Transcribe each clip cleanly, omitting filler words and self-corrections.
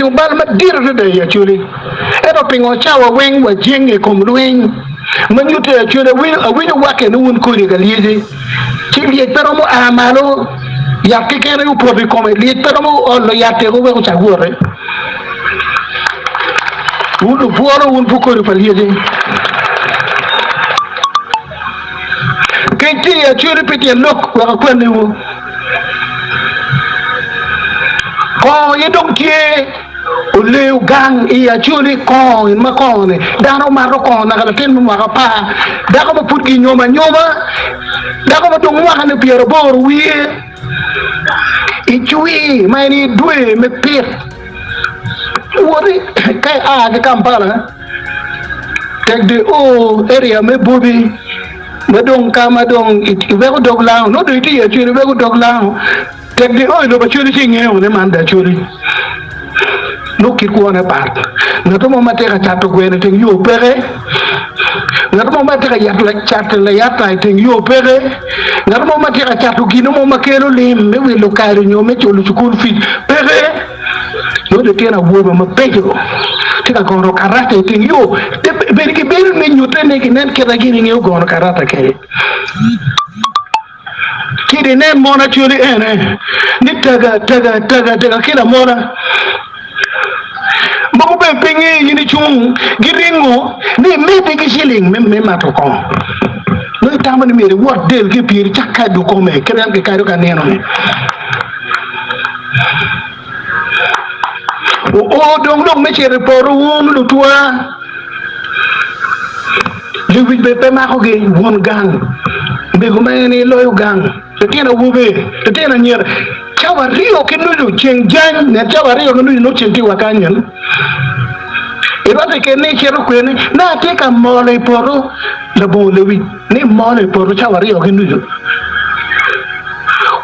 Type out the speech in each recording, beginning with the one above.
timo bal madit adada i Acholi. Ento pingo cawa weng wajenge i kom lweny ma nyutte i Acholi? Awinyo wakke ni wun kodi ka lyeci, ci lyec pe romo a malo yat keken aye opoto i kome, lyec pe romo olo yat-ti wek ocak wote. Wun lubwolo, wun pud kodi pa lyeci. Kec tye i Acholi pi tyen lok wek akwanniwu. Kongo aye dong tye oleyo gang i Acholi kongo gin ma kongo ni dano mato kongo naka latin me mwaka apar dako ma pud ginyomo anyoma dako ma dong mwakane pyeraboro wiye i cwir ma en aye dwe me pit woti ka ia ki Kampala tek dong io area me Bobi ma dong ka ma dong iweko dog lango nongo dong itye i Acholi iweko dog lango tek dong io i lobo Acholi ci ingeyo ni man dong Acholi nongo kit kwone pat ngat mo ma tye ka cato gweno i teng yo peke ngat mo ma tye ka cato layata i teng yo peke ngat mo ma tye ka cato gin mo ma kelo lim me wilo kado nyo me culo cukul fic peke. Nongo litino awobe mabeco tye ka gono karata i teng yo. Bene gibedo me nyutte ni ginen kit ma gin gingeyo gono karata kwede. Ci inen mon acoli ene ni taga taga taga taga ki lamola. Mogo bene pe ngeyo in icung giringo ni imedde ki ciling me mato kongo. Nongo itamo ni myero iwot del ki i pyeri icak kado kome kit ma kikado ka nino-ni. Oo dong lok me cito i poto wun lutwa, lewic bene pe makogi, won gang, mego ma en aye loyo gang, litino awobe, litino anyira, cawa aryo ki nucu ceng jany, nen cawa aryo ki nucu nongo ceng tye wa kany en. Irwatte kede ni icito kwene, ni atye ka molo i poto labongo lewic. Ni molo i poto cawa aryo ki nucu.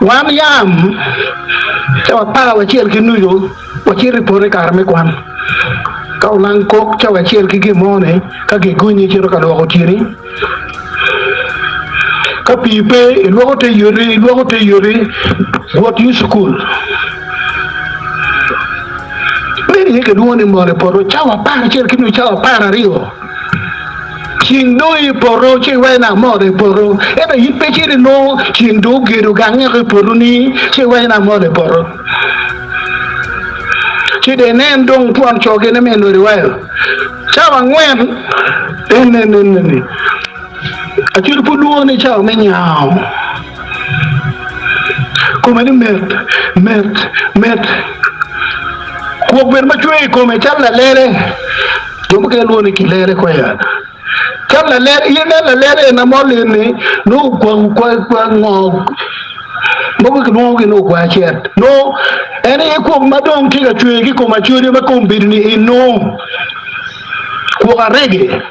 Wan yam cawa apar wacel ki nucu wacito i poto i kare me kwan. Ka olang kok cawa acel ki gin mo ni ka gigonyi icito ka lwoko tyeni. Ka pii pe ilwoko te yoti, ilwoko te yoti wot i cukul. Meno aye kilwongo ni molo i poto cawa apar acel ki nucu cawa 12. Ceng dong i poto ci iwaco ni amolo i poto, ento in pe icito inongo ceng dong ogedo gange i potoni ci iwaco ni amolo i poto. Ci dong inen dong twon co gine me nodi wayo cawa angwen eneneneni acwali pud lwongo ni cawa me nyango kome ni mit mit mit kwok bene ma cwer i kome calo lalele. Jo mukene lwongo ni kilere kwaya. Calo lalere, in inen lalere ena ma olin-ni nongo ogwa ogwa ngo mogo kilwongogi ni ogwa cet. Nongo en aye kwok ma dong tye ka cwer ki i kom acwali ma kom bedo ni inongo kwok arege.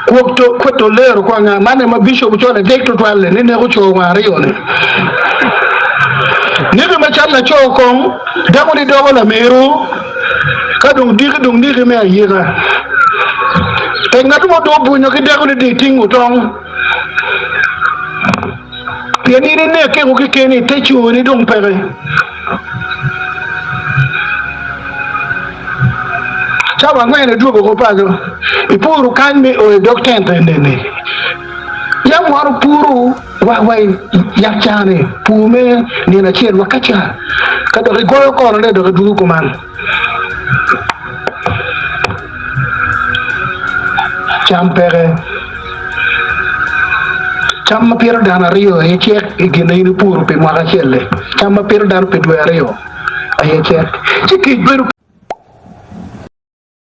Kwok to kweto lero kwa nga man ma bishop cwalo adek tutwal-li ni neko co wang aryo-ni. Niki macalo laco kong dako ni doko lameru ka dong diki dong niki me ayika. Tek ngat mo dong obwunyo ki dako ni dong itingo tong pien in inekke kekeni ite coni dong peke. Cawa angwen idwogo oko paco, ipuro kany me o i dog tent enini. Yam wan opuro wa wa i yat ca-ni, pur me nino acel wa ka ca, ka dok igoyo konone dok idwogo kuman. Cam peke. Cam ma pito dano aryo aye cek i gin ma in ipuro pi mwaka acel-li. Cam ma pito dano pi dwe aryo aye cek. Ci kec bedo.